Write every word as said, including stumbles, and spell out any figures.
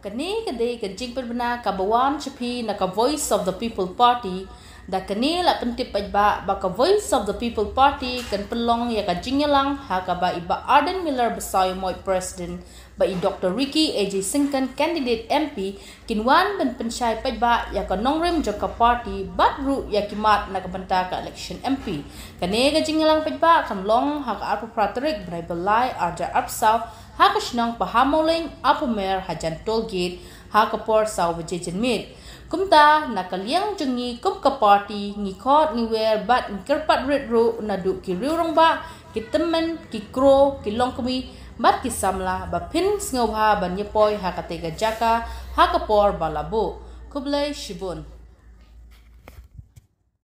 Kane ka dei ka jingpynbna kaba wan sha phi na ka Voice of the People Party. Da kane la pyntip paidbah ba ka Voice of the People Party kan pynlong ïa ka jingïalang ha kaba i Bah Ardent Miller Basaiawmoit, President, bad i Doctor Ricky A J Syngkon, Candidate M P, kin wan ban pynshai paidbah ïa ka nongrim jong ka party bad ruh ïa ki mat na ka bynta ka election M P. Kane ka jingïalang paidbah kan long ha ka arphew phra tarik bnai ba lai arhajar arphew saw ha ka shnong Pahammawlein Upper Mer hajan toll gate ha ka por saw baje janmiet. Kumta na ka liang jong ngi kum ka party ngi khot ngi wer bad ngi kyrpad rit ruh naduh ki riew rangbah, ki tymmen, ki kro, ki longkmie bad ki samla ba phin sngewbha ban ïa poi ha katei ka jaka ha ka por ba la buh. Khublei shibun.